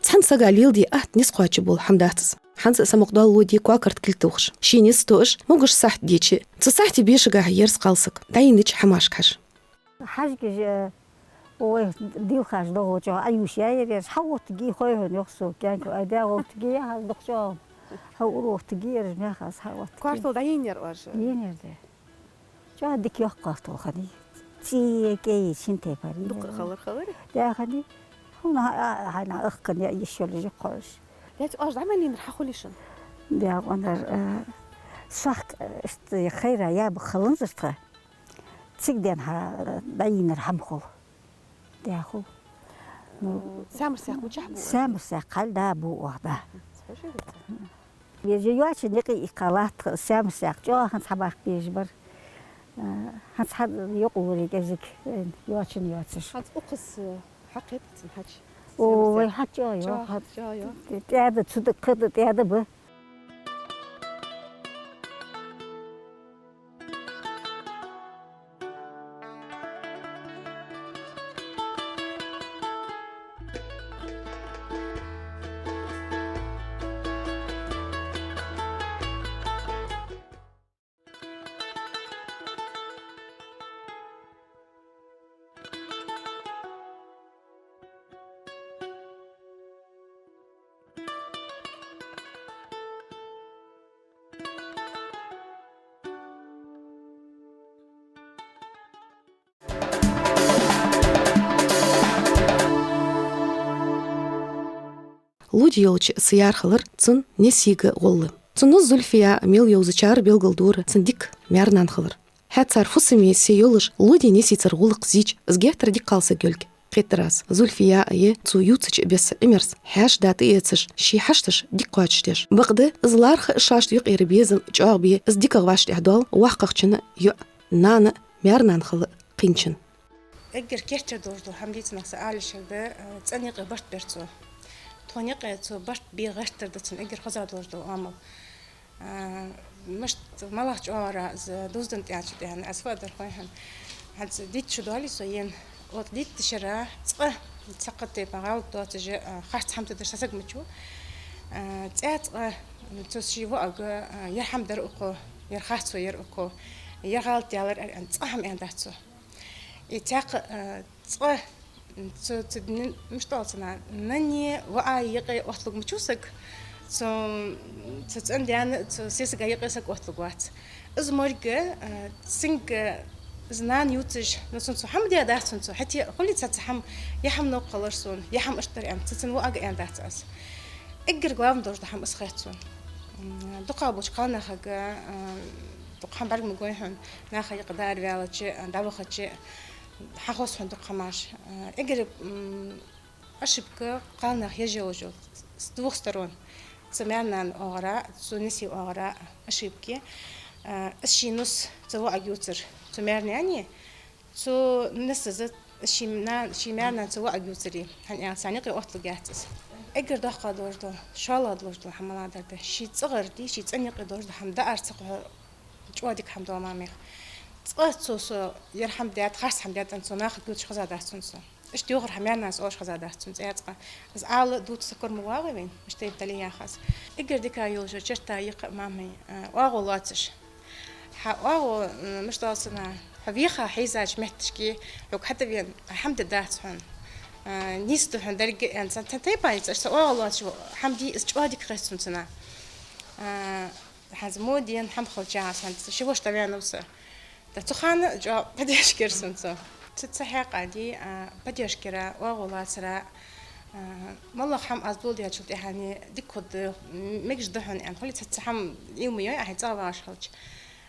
Цхьан сага леладе атта низ кхоачаш бола хӀама дац из. ХӀанз а самукъадоал лоаде кокарт кулг тохаш, ший низ тоъаш, могаш сахьат деча, цу сахьата бешагахьа ерза кхалсаг, дӀаеннача хӀамашка хьажа. ХьажкӀаш, э, вай дилхаш догӀо чӀоагӀа Ӏаюш яьй ераш, хьа оттаге хой хьона, йоах со, кӀаьнк, ай, дегӀ оттаге яхаш дукха чӀоагӀа. Хьа ура оттаге ераш мехас, хьа оттаге. Картол дӀаеннаяр оаш? Еннаяр да. ЧӀоагӀа дика йоккха картол хиннай. ЦӀий, кӀай, шин тайпара. Дукха хилар хиларий? Да, хиннай. ХӀана, а, а, хьайна ахкан я йиш йолаш я кхош. Лаьца оаш дӀа мел еннар хьахулий шун? Да, къонар, э, сахк, э, иштта хайра яба хиланзар тха. Цига денз хьа, э, дӀаеннар хӀама хул. Да, хул. Ну, Саьмар-Саькх бу чахь бу? Саьмар-Саькх хьал да бу оаха, да. Вежа йоацача никъ иккха латт Саьмар-Саькх, чӀоагӀа хӀанз хьабаккха безаш бар. Э, хӀанз хьа юкъ лорий кӀезига, э, йоацача йоацаш. ХӀанз укхаза, э, хьакхет цун хьача? О, вай хьача чӀоагӀа йоах. ЧӀоагӀа, чӀоагӀа йоах. ТӀеда, цу тӀа кхы тӀа тӀеда ба. Лоди йолча са яр хилар цун несийга гӀолла. Цунна Зульфия мел йовзачар белгалдора цун дика маьр-нана хилар. ХӀаьта цар фусаме се йолаш Лоди несийцара гӀулакх зийча, из геттара дика кхалсаг йолга кхетар аз. Зульфия а е цо ювцача беса Ӏимерс хьаьша да тӀаэцаш, ший хьашташ дика кхоачашдеш. Бакъда из лархӀа шоашта юкъера безам чӀоагӀа бе, из дикагӀа вӀаштӀехьадоал воккхагӀчун йоӀ, нана, маьр-нана хила кхийначун. Эггара керттера долаш дола хӀама дийцар нах са алишалда, э, цӀен юкъе барт бер цо. Тхона юкъе цо барт бе гӀертар да цун эггара хоза долаш дола Ӏамал. А, мишта малагӀча оагӀорахьа из дувзаденна тӀехьа чу тӀехьа, аз фу дар хой хьона. ХӀанз дитта шу доалий со ена, оцу дитта шера цкъа цхьаккха тайпа гӀалат доацаш, а, харц хӀама тӀадир са саг мича. А, цӀа цкъа цо ший воӀага, а, ер хӀама дар укхо, ер харцо яр укхо, ер гӀалат яьлар аьнна, цкъа хӀама аьннадац цо. И цхьаккха, а, цкъа цу, цу н-, мишта оал цунах, нанеи воӀаи юкъе отталургвац саг, цу, цу цӀен-даьна, цу сесага юкъе саг отталургвац. Из морг, а, цунга из нана ювцаш, ну, цунна цо хӀама даь дац цунна цо, хӀаьта хулий цхьацца хӀама, е хӀама новкъа хилар сона, е хӀама иштта дар аьнна, цу цун воӀага аьннадац аз. Эггара главный долаш дола хӀама из хет сона. М, дукхагӀболча кхалнахага, а, дукха хӀама бӀарга ма гой хьона, наха юкъе дӀаараваьлча, а, дӀавахача, хьахоз хьона дукха хӀамаш. А, эггара, м, ошибка кхалнаха еш йолаш йола с двух сторон. Цу маьр-нанна оагӀора, цу несий оагӀора ошибки. А, из ший нус цу воӀага ювцар цу маьр-наьна, цу несаза ший на-, ший маьр-нана цу воӀага ювцари, хӀана аьлча царна юкъе отталургьяц из. Эггара доккхагӀа долаш дола, шоллагӀа долаш дола хӀама малагӀа дар да, ший цӀагӀара дий, ший цӀен юкъе долаш дола хӀама даар ца кхухьар чӀоагӀа дика хӀама да мамех. Цкъа цо со ер хӀама даьд, харц хӀама даьд аьнна, цо нахага ювцаш хезадац цунна со. Иштта йохар хӀама яр нанас оалаш хезадац цунна цӀа цкъа. Из ала дувца сакор ма вагӀа вайна, иштта тайпа дале яхаш. Эггара дика йолаш йола черта я-кх, мамай, а, оагӀув лоацаш. Хьа оагӀув, м, мишта оал цунах, хьо веха хьийзача метташка, хьога хьатӀавена хӀама де дац хьона. А, нийса да хьона деррига аьнна, цхьан тайпара йиц, аш са оагӀув лоацаш хӀама де, из чӀоагӀа дика хет сона цунах. А, хӀанз мо ден хӀама хилча, хӀанз ши воша тӀавена ва со. ТӀаккха цу хана чӀоагӀа поддержка яр сона цо. Цу, цу хьакъехьа, а, поддержка яра, оагӀув лацара, а, моллагӀа хӀама аз доладаьчул тӀехьагӀа дика хургда, м-, мегаш да хьона аьнна. Хулий цхьацца хӀама ийла ма йой Ӏа хьай цӀагӀа вагӀаш хилча.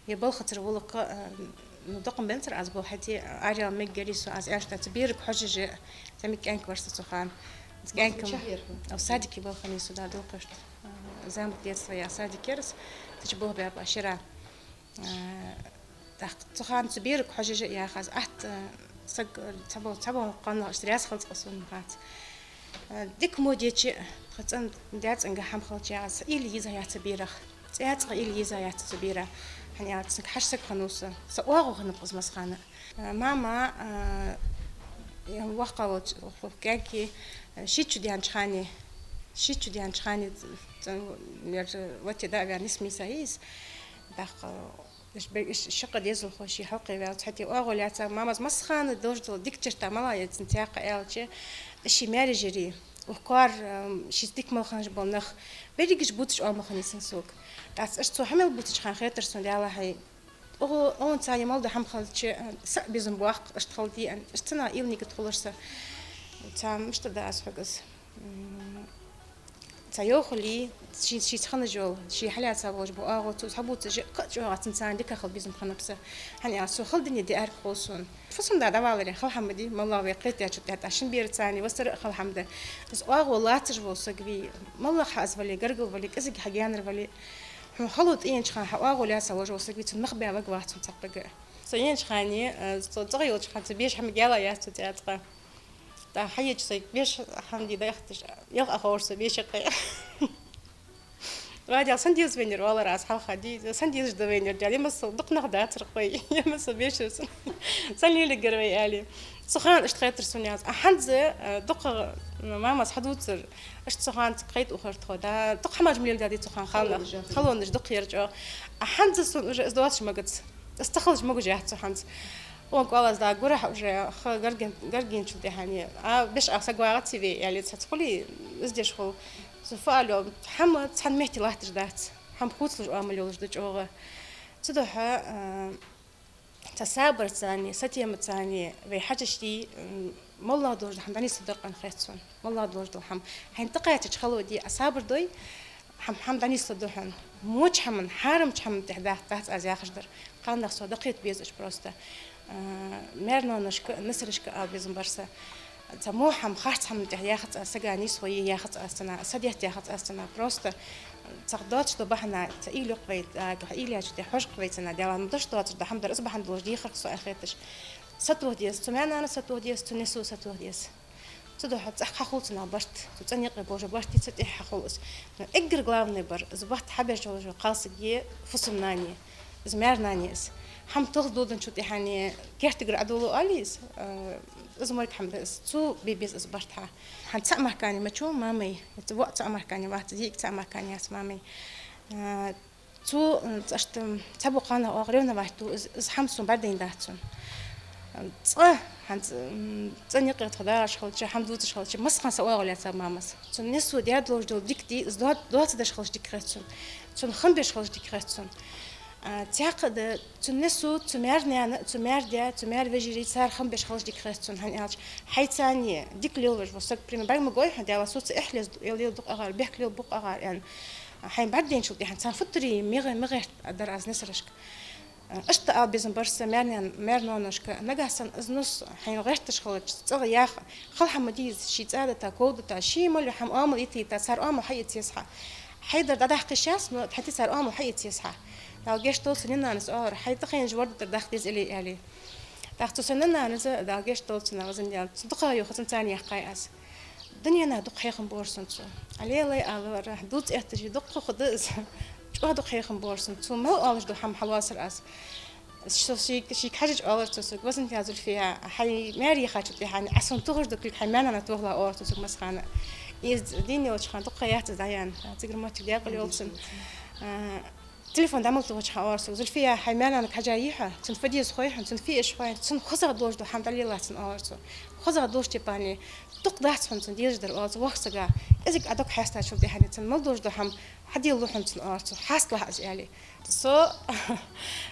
Е балхацара гӀулакх, а, ну, докъам бенацар аз бо, хӀаьта араяла мегаргьяр со, аз аьннад цу берага хьожаш, цхьа мега кӀаьнк вар са цу хана. КӀаьнк-м, садике балха хиннай со, да, Дулхешта. А, «Замок детства» яха садик яр са, цу чу болх баьб аз шера. А, тӀаккха цу хана цу берага хьожаш яхаш, атта, а, саг, а, цхьабола, цхьабола кхалнах иштта раьза хилац-кх сона, хац. А, дика мо деча, тха цӀен-даь цӀенга хӀама хилча, са уйла еза яц цу берах. ЦӀа цкъа уйла еза яц цу берах. ХӀана аьлча, цунга хьажа саг хиннав со. Са оагӀув хиннаб-кх из массахана. А, мама, а, воккхагӀа волча кӀаьнка, а, шийтта шу даьннача хана, шийтта шу даьннача хана, ц-, ц-, ер вате дӀа а ваьнна, нийсса миса йий из. ТӀаккха, а, иш бе-, иш шаккха дезалхо ший хьалкхеваьлча, хӀаьта оагӀув лаьца, мамас массахана долаш дола дика черта малагӀа я цун цхьаькха аьлча, ший маьраш яри, укх коара, ам, шийца дика мел хиннаш бола нах, берригаш бувцаш оамал хиннай цун сога. ТӀаккха иштта цо хьа мел бувцача хана хетар сона, Даьллахьа, оаха, оаха цхьа е мел дола хӀама хилча, а, са а безам боаккх, иштта хила дий аьнна, иштта цунах уйла-нигат хулар са. Цхьа мишта да аз хьога из. М, цхьа йоах хулий, ший, шийца хиннаш йола, ший хьалаьца волаш бола оагӀув цо из хьабувцаш, кхы а чӀоагӀа цунца дика хила безам хиннаб са. ХӀана аьлча, цо хала дунен диарг хул сона. Фусам-да дӀаваларе хала хӀама дий, моллагӀа вай кхетадаьчул тӀехьагӀа, шин бераца вассара а хала хӀама да. Из оагӀув лацаш вола саг вий, моллагӀа хьа из вале, гаргара вале, кӀезига хьа гаьнара вале, хьона хало тӀаенача хана, хьа оагӀув лаьца волаш вола саг вий, цунна мах баь варгвац хьона цхьаккха а. Со енача хана, э, со цӀагӀа йолча хана, цу беша хӀама гала яц цу цӀа цкъа. ТӀаккха хьаеча, со беша хӀама де дахийташ, ялх а ховш со беша кхы. Ва Даьла, сенна дезаш вайнаяр, оалар аз хьалха, ди-, сенна дезаш да вайнаяр, Даьла, е масал дукха нах дацар-кх вай, е масал беша са. Сенна леларгьяр вай, аьле. Цу хана иштта хетар сона аз. А хӀанз, э, дукха, м, мамас хьадувцар, иштта цу хана кхайт ухар тхо, да, дукха хӀамаш ма леладаьдий цу хана кхалнах. Халонаш, халонаш дукха яр чӀоагӀа. А хӀанз сона уже из доацаш магац. Из ца хилча могаш яц цу хӀанз. Укх кӀалаз да гурахь уже ха гаргин-, гаргинчул тӀехьагӀа. А беш а саг вагӀаций вай, аьле, цхьацца хулий, из деш хул. Цу фу алё, хӀама цхьан метте латташ дац. ХӀама хувцалуш оамал йолаш да чӀоагӀа. Цудухьа, а, цхьа сабарцани, сатемацани вай хьажаш дий, м, МоллагӀа долаш дола хӀама дӀанийсса дар къан хет сона. МоллагӀа долаш дола хӀама. Хьайна тӀакхаьчача хало де, а сабар дой, хӀама, хӀама дӀанийсса да хьона. Воча хӀаман, хьарамча хӀаман тӀехьа дац, дац аз яхаш дар. Кхалнах со дӀакхета безаш просто. А, маьр-ноаношка, несарашка ала безам бар са. Цхьа во хӀама, харц хӀаман тӀехьа яхац аз, сага нийсхо е яхац аз цунна, са детта яхац аз цунна. Просто цхьа доацаш дола бахьан, цхьа уйла йоаккх вай, а, уйла яьча тӀехьа хьожакх вай цунна, Даьла, ну, дош доацаш дола хӀама дар, из бахьан долаш дехар со, ах хеташ. Сатоха деза, цу маьр-нанна сатоха деза, цу несо сатоха деза. Цудухьа цӀагӀа хьахул цунах барт, цу цӀен юкъе болаш барт, цу тӀехьа хьахул из. Но эггара главный бар, из барт хьабеш йолаш йола кхалсаг я, фусам-нана я, из маьр-нана я из. ХӀама талха доаданчул тӀехьагӀа кертагара Ӏодоале из, э, из морг хӀама да из, цо бе беза из барт хьа. ХӀанз цаӀ мара кхы мачо мамай, е цу воӀ цаӀ мара кхы вац, из йиӀиг цаӀ мара кхы яц мамай. Э, Цо, м, цӀашта, м, цхьабола кхалнах оаха ревновать ду, из, из хӀама сона бӀаргадайна дац сона. М, цкъа, хӀанз, м, цӀен юкъе тхо дагӀаш хилча, хӀама дувцаш хилча, массахана са оагӀув лаьцаб мамас. Цун несо даь долаш дола дика дий, из доа-, доацаш хилча дика хет сона. Цунна хам беш хилча дика хет сона. А, цхьаькха да, цун несо, цу маьр-наьна, цу маьр-даь, цу маьр-вежарий, цар хам беш хилча дика хет сона, хӀана аьлча, хьайца цхьана дика лелавеш вола саг, пример, бӀарг ма гой хьона, Даьла, соца эхь леза, лела дукха агӀар, бехк лела букха агӀар, аьнна. Хьайна бӀаргадайначул тӀехьагӀа царна футтарий мегӀа-, мегӀерта дар аз несарашка. Иштта ала безам бар са маьр-наьн-, маьр-ноаношка, нагахьа санна из нус хьайна гӀерташ хилча, цӀагӀа яха, хала хӀама ма дий из, ший цӀа дита, ков дита, ший мел йола хӀама оамал йита, йита, цар оамал хьаэца еза хьа. Хьай дар дӀадаккха йиш яц, но хӀаьта цар оамал хьаэца еза хьа. Дала гешт долда цун нанас оалар, хьай тӀакхийнача ворда тӀара даккха деза или, аьле. ТӀаккха цу са нанас, Дала гешт долда цунна, везан Даьла, цун дукха юха цунца яьккхай аз. Дуненах дукха хьехам бора сона цо. Ӏа лелай алавар, дувца эттача дукха хӀама да из. ЧӀоагӀа дукха хьехам бора сона. Цо мел оалаш дола хӀама хьалоацар аз. Со ший-, шийга хьежача оалар цо сога: «Везан Даьла, Зульфия, хьай маьре яхачул тӀехьагӀа Ӏа сона тохаш дола кулг хьай маьр-нанна тохалахь», оалар цо сога массахана. Из дийна йолча хана дукха яц из дӀаяьнна. Цигара моттиг даькъала йолда цун. А, телефон дӀа мел тохача хана оалар сога: «Зульфия, хьай маьр-наннага хьежа йий хьо, цунна фу деза хой хьона, цунна фу эш хой, цунна хозагӀа долаш дола хӀама дӀалелахь цунна», оалар цо. «ХозагӀа долаш тайпара, дукха дац хьона цунна дезаш дар», оалар цо воккхача сага. КӀезига Ӏа дог хьестачул тӀехьагӀа цунна мел долаш дола хӀама хьаделалу хьона цунна, оалар цо, хьасталахь из, аьле. Со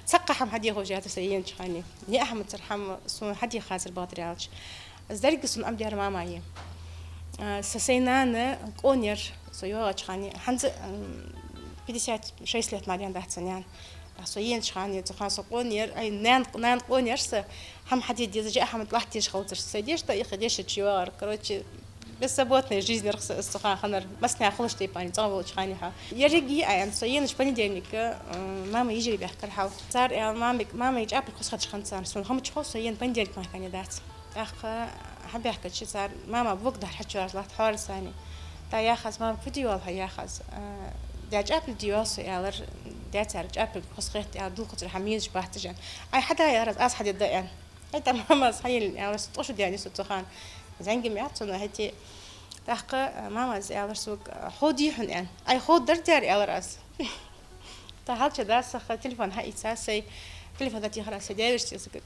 цхьаккха хӀама хьаде ховш яцар са енача хана. НиӀ хӀама цар хӀама сона хьаде хазар бакъдар аьлча. Из деррига сона Ӏомадаьр мамай я. А, са сай нана къона яр, со йоагӀача хана, хӀанз, м, пятьдесят шесть лет мара даьнна дац са наьна. ТӀаккха со енача хана, цу хана со къона яр, ай, наьна, нана къона яр са, хӀама хьаде дезаш, хӀама латта дезаш хилацар са. Сай деша тӀа ихе дешача йоагӀар. Короче, беззаботная жизнь яр са, из цу хана хиннар. Массанахьа хулаш тайпара, цӀагӀа волча хана хьа. Еррига а аьнна, со енача понедельника, э, мама йижарий баьхкар хьал. Цар аьлар, мамиг-, мамай чӀапилг хоза хеташ хиннад царна. Сона хӀама чухьо, со ена понедельник мара кхы дац. ТӀаккха хьабаьхкача цар: «Мама, вог дахьар хьачуяр латт хьоарзани». ТӀаккха яхаз: «Мама, фу де йоалл хьо?» яхаз. «Э, даь чӀапилг де йоалл со», аьлар. Даь цар чӀапилг хоза хет аьлар, дулхацара хӀама езаш бац уж, аьнна. «Ай, хьаде», аьлар аз, «аз хьадергда», аьнна. ХӀаьта мамас хьайиллина аьлар, со тӀакхоачаш даьннад со цу хана. Зангим яц цунна хӀаьта. ТӀаккха мамас аьлар сога: «Хьо дий хьона?» аьнна. «Ай, хьо дар дер», аьлар аз. ТӀаккха хьалча дас саха телефон хьаийца сай, телефон дӀатехар аз сай даь-вешийга.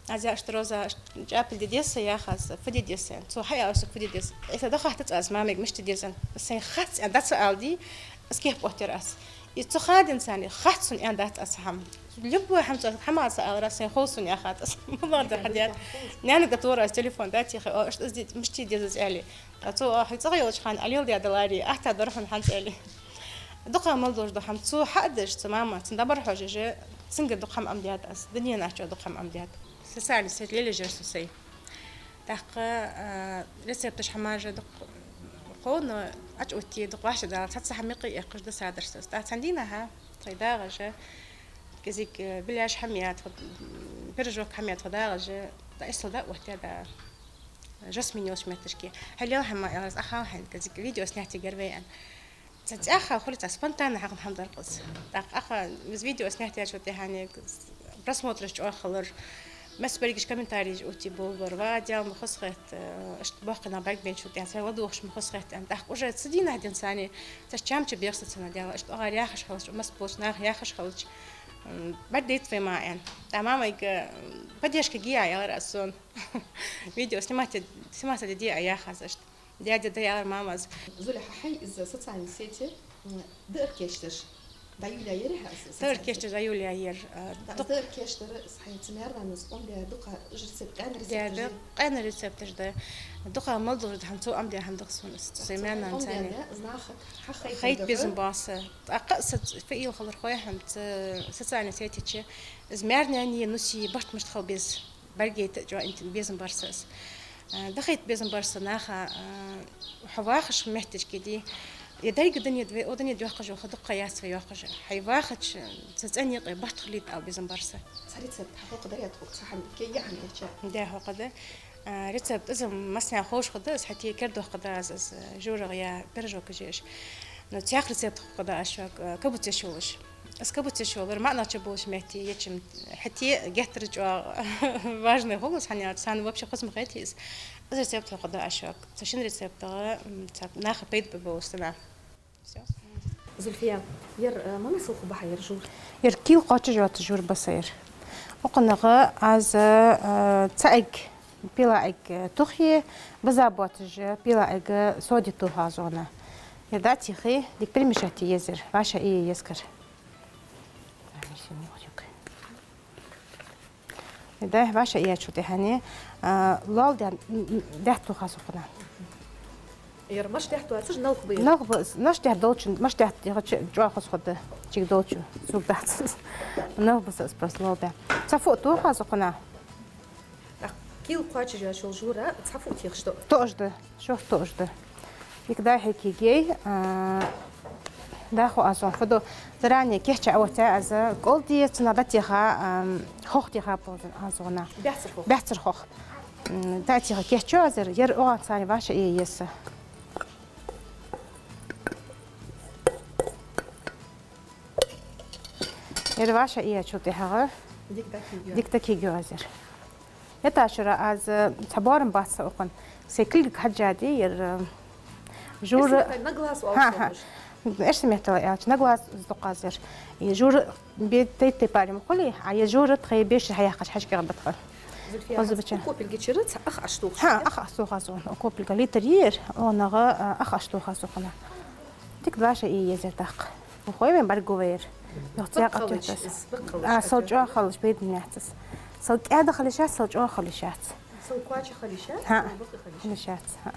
Аз яхаш: «Роза, чӀапилг де деза са?» яхаз, «Фу де деза?» аьнна. Цо хьааьлар сога фу де деза. Из дӀахатта ца аз мамайга мишта деза аьнна. Сайна хац аьнна дӀа ца ала дий, из кепа оттаяр аз. Из цу хана денз царна хац сона аьнна дац аз хӀама. Любой хӀама цо хӀама ца аьлар аз, сайна хов сона яхад аз. МоллагӀа дар хьадаьд. Наьнага тора аз телефон дӀатехе, о, иштта из де-, мишта деза из, аьле. ТӀаккха цо: «Хьай цӀагӀа йолча хана Ӏа леладаь даларе, атта дар хьона хӀанз», аьле. Дукха мел долаш дола хӀама цо хьа а деш, цу мамас, цунна дӀабӀарахьежаш, цунгара дукха хӀама Ӏомадаьд аз. Дуненахьа чӀоагӀа дукха хӀама Ӏомадаьд. Социальни сети лелаеш яр со сай. ТӀаккха, а, рецепташ хӀамаш дукха хов, но Ӏочуоттае дукха вӀашагӀдала, цхьацца хӀама юкъе эккхаш дисадар са. ТӀаккха цхьан дийнахьа тхоай дагӀаш, кӀезига, э, беляш хӀама я тхо, м, пирожок хӀама я тхо дагӀаш, дӀаэссал дӀаоттадаьд. Жасмин йолча метташка. «Хьай лела хӀама», аьлар аз, «Ӏа хьал хьайна кӀезига видео снять ергьяр вай», аьнна. Цхьа цӀаьхха хулий, цхьа спонтанно хьахинна хӀама дар-кх из. ТӀаккха Ӏа из видео снять яьчул тӀехьагӀа просмотраш чӀоагӀа хилар, массабараш комментареш оттае болабар: «Ва, Даьла, ма хоза хет, э, иштта боккхий нах бӀаргабайначул тӀехьагӀа, цар ладувгӀаш ма хоза хет», аьнна. ТӀаккха уже цу дийнахьа денз царна цхьа чам чубехар са цунна: «Даьла, иштта оагӀара яхаш хилча, масса болча наха яхаш хилча, м, бӀаргадайта вай мара», аьнна. ТӀаккха мамайга, м, поддержка гий Ӏа, аьлар аз цунна. Видео снимать, снимать де деза Ӏа, яхаз, иштта. Дядя да, аьлар мамас. Зуля, хьа хьай из социальни сети, м, даар кийчдеш, ДӀа Юлия яр хьа из? Тар кешташ ДӀа Юлия яр. А, да, дукха тар кешташ, из хьайца маьрнанас къам бе дукха жирцеб къаьна рецепташ да. Къаьна рецепташ да. Дукха мел дола хӀама цо Ӏомадаь хӀама да-кх сона из. Са маьрнана цани. Из наха хьахайт безам барса. ТӀаккха са фу йоах хилар хой хьона, цу социальни сетий чу. Из маьрнани нуси барт мишта хила беза. БӀаргайта чӀоагӀа инт-, безам бар са из. А, дахайта безам бар са наха, а, хьо вахаш моттигашка дий. Е деррига дунен тӀа вай, о, дунен тӀа йоаккхаш йола ха дукха яц вай йоаккхаш. Хьай вахача, цу цӀен юкъе барт хилийта ала безам бар са. Цхьа рецепт хьахьокхадарий тхога, цхьа хӀама, кегий хӀама хьеча? Да, хьокхадаь. А, рецепт из массанена ховш хул, из хӀаьта кердадоаккхаргда аз, из жура я пирожок еш. Но цхьа рецепт хьокхадаь аз шуга, а, кабуц еш йолаш. Из кабуц еш йолар маӀа нахча болаш метте ечим, хӀаьта геттара чӀоагӀа важный хул из, хӀана аьлча сона вообще хоза ма хетий из. Из рецепт хьокхадаь аз шуга. Цу шин рецептага, м, цхьа наха пайда бе болаш санна. Всё. Зульфия, ер, э, мел масал хургба хьа ер жура? Ер кил кхоачаш йоаца жура ба са ер. Укханага аз, э, цаӀ эг пила эг, э, тухе, биза боацаш пила эг соди тоха аз укханна. Ер дӀатехе, дика перемешать е еза ер, вӀашагӀъе еза ер. Да, вӀашагӀъечул тӀехьагӀа, а, лоал даь, м, м, даьтта тоха аз укханна. Ер мишта даьтта доацаш, налх ба ер? Налх ба, мишта даьтта долчун, мишта даьтта дегӀа чу-, чӀоагӀа хоза хургда, чиг долчун, цуг дац. Налх ба са из просто лоал даь. Цхьа фу тоха аз укханна. ТӀаккха кил кхоачаш йоаца жура цхьа фу техаш да? Тоъаш да, шорт тоъаш да. Дика дӀа-хьа кегий, а, дӀахо аз укханна фу ду, заранее кийча Ӏооттаяь аз, кӀолдий цунах дӀатеха, ам, хох теха поза аз укханна. Баьццархьа хох? Баьццархьа хох. М, дӀатеха кийча аз ер, ер оагӀанца вӀашагӀъе еза. Ер вӀашагӀъечул тӀехьагӀа дика дӀакийгаю. Дика дӀакийгаю аз ер. Ер ташура аз, э, цхьа боарам бац са укханна. Сай кулгага хьежжа дий ер, э, жура. Эрсий меттала на глаз оал шоаш. ХӀаа, хӀаа. Эрсий меттала аьлча, на глаз из да-кх аз ер. Е жура бе тайп-тайпара ма хулий, а е жура тхоай бешара хьаяьккхача хьажкӀегӀа ба тха. Зульфия, хоза хьац бача. Укх копилга чура цхьа ах Ӏотохаш? ХӀаа, ах Ӏотоха аз укханна. Укх копилга литр я ер, укханна ах Ӏотоха аз укханна. Дика вӀашагӀъе еза ер тӀаккха. Ухой вайна бӀаргагу вай ер. Йох цӀе къатоттас. Баккхалаш, из баккхалаш. А, сел чӀоагӀа хила йиш я, бедам яц из. Сел кӀаьда хила йиш яц, сел чӀоагӀа хила йиш яц. Сел коча хила йиш яц, хӀаа, сел бакъ хила йиш яц. Хила йиш яц, хӀаа.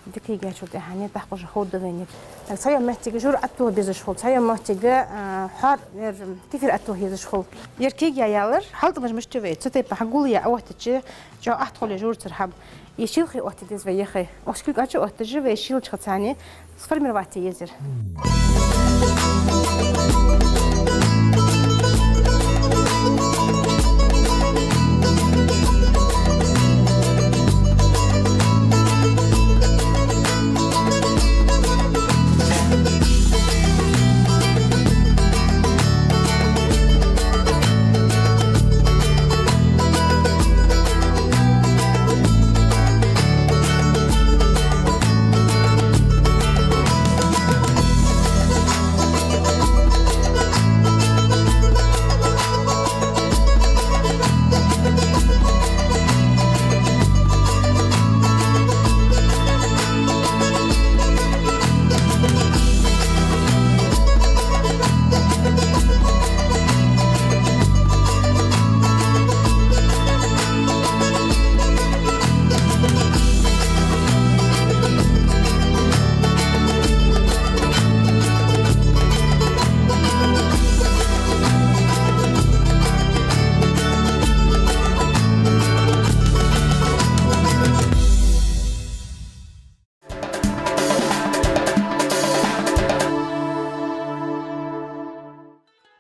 Дика кийгачул тӀехьагӀа дӀахо уже ховргда вайна. Так, цхьайола моттиге жура Ӏотоха безаш хул, цхьайола моттиге, а, хьор, ер, кефир Ӏотоха езаш хул. Ер кийгаяь ялар, хьалтӀамаш мишта я вай, цу тайпара хьагулъяь Ӏооттача, чӀоагӀа ахта хул жура цар хьаба. Из шийла хи оттаде деза вай яхе. Укх кулга чу отташ вай шийла хи цани сформировать е еза ер.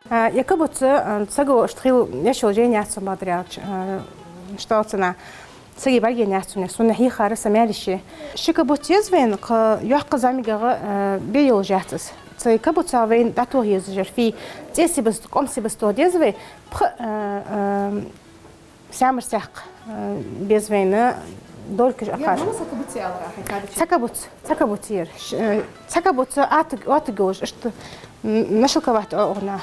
А, ер кабуц, а, саго иштта хила еш йола жайна яц сона, бакъдар аьлча, а, иштта оал цунах. Сага бӀаргаяйна яц сона, сона хьийхар са маьл йиш я. Ши кабуц еза вайна, кхы йоккха зӀамигагӀа, а, бе йолаш яц из. Цу кабуцах вайна дӀатоха езаш яр фу я, цӀен сибас, къоам сибас тоха деза вай, пхи, а, а, саьмар-саькх, э, беза вайна долькаш акхаш. Ер мала са кабуц я аьлар хьа кадача? Цхьа кабуц, цхьа кабуц я ер. Ш-, э, цхьа кабуц атаг, атаг йолаш, иштта, м, нашалковать оал укханна.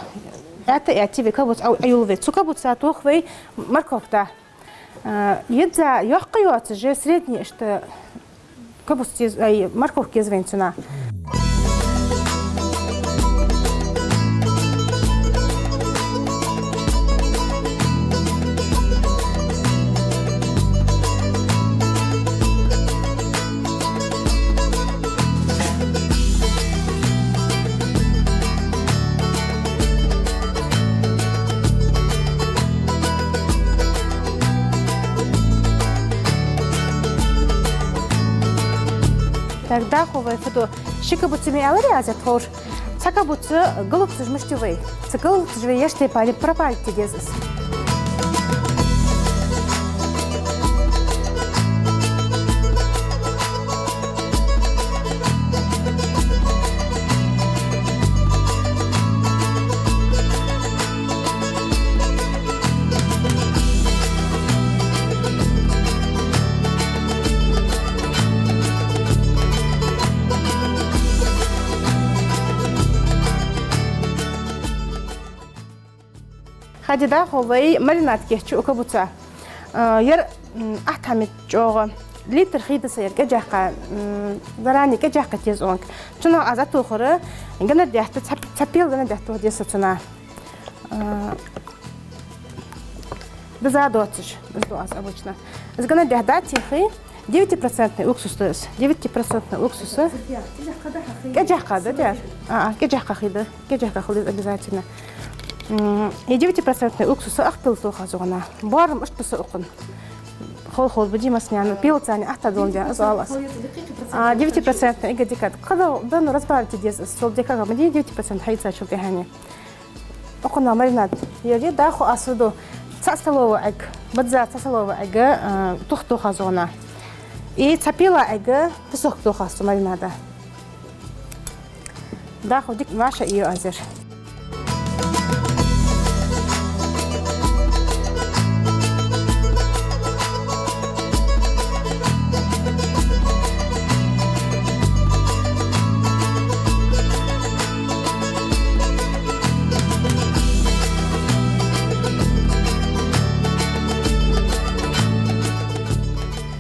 Атта, атта вай кабуц Ӏо-, Ӏоюллу вай. Цу кабуцах тоха вай морковка. Э, еза йоккха йоацаш, средний иштта кабуц еза, ай, морковка еза вайна цунах. ДӀахо вай фу ду, ши кабуц ма аьларий аз тхьовра. Цхьа кабуц галгаташ мишта ю вай? Цу галгаташ вай еш тайпара пропарить де деза из. Хьажал, дӀахо вай маринад кийчъю укх кабуца. Э, ер, м, ахтамит чӀоагӀа. Литр хий да са ер кӀежахка, м, заранее кӀежахка тезонг. Цунах аз тохар, ганар даьтта, цхьа, цхьа пел ганар даьтта деза цунах. Э, деза доацаш, из ду аз обычно. Из ганар даьтта дӀатехе, девятипроцентный уксус да из. Девятипроцентный уксус. КӀежахка да, да? А, а, кӀежахка хий да. КӀежахка хул из обязательно. М, и девятипроцентный уксус ах пел тоха зона. Барам ишта баса укхун. Хол-хол буди масняна, пел цани ахта дон дя, аз алас. А, девятипроцентный, ига дикат. Кхада дану разбавить деза, сол дикага, ма девятипроцент хьайца чул тӀехьани. Укхунна маринад. Ер дӀахо аз фу ду. Цхьа столовая эгг, бадза цхьа столовая эгг, а, тух тоха зона. И цхьа пила эгг, песок тоха со маринада. ДӀахо дика вӀашагӀйийю аз ер.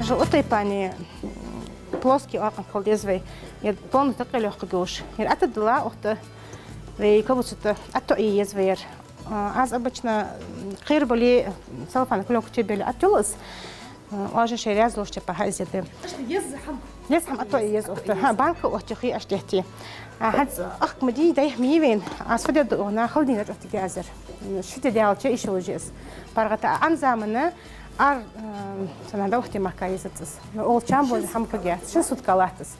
Жо у тайпара плоский акъан хул деза вай. Ер полный такъел йохка гуш. Ер атта дала ухта. Вай кабуца тӀа атта е еза вай ер. А, аз обычно, м, кхер боли, целлофан клёнка чебели атта йолас. А, уже шераз лош чепа хьайзеде. Еза хьам. Еза хьам атта е еза ухта. Ха, банка ухта хи аштехти. А, хьац ахк ма ди, дай ми вен. Аз фу дергда, о, на халдина чӀоагӀа тиги аз ер. Ши де дялча иши лужи аз. ПаргӀата ан замана ар, м, сана да ухти мака езацас. Но ол чам боли хьам куге. Шин сутка латтас.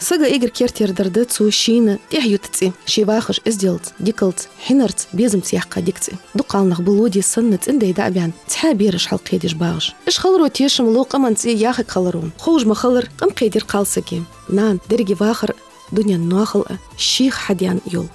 Сага эггара кертера дар да цо шийна тӀехьа юта цӀи, ший вахаш эзделца, дикалца, хьинарца, безамца яьккха дика цӀи. Дукха нах ба лоди санна цӀендай дӀа а баьнна, цхьа бераш хьалкхедеш багӀаш. Уж хиларо тешам лу къаман цӀи яхарг хиларо. Ховш ма хилар, къам кхедир кхалсаги. Нана, деррига вахар, дунен ноахал а шийх хьадаьнна йола.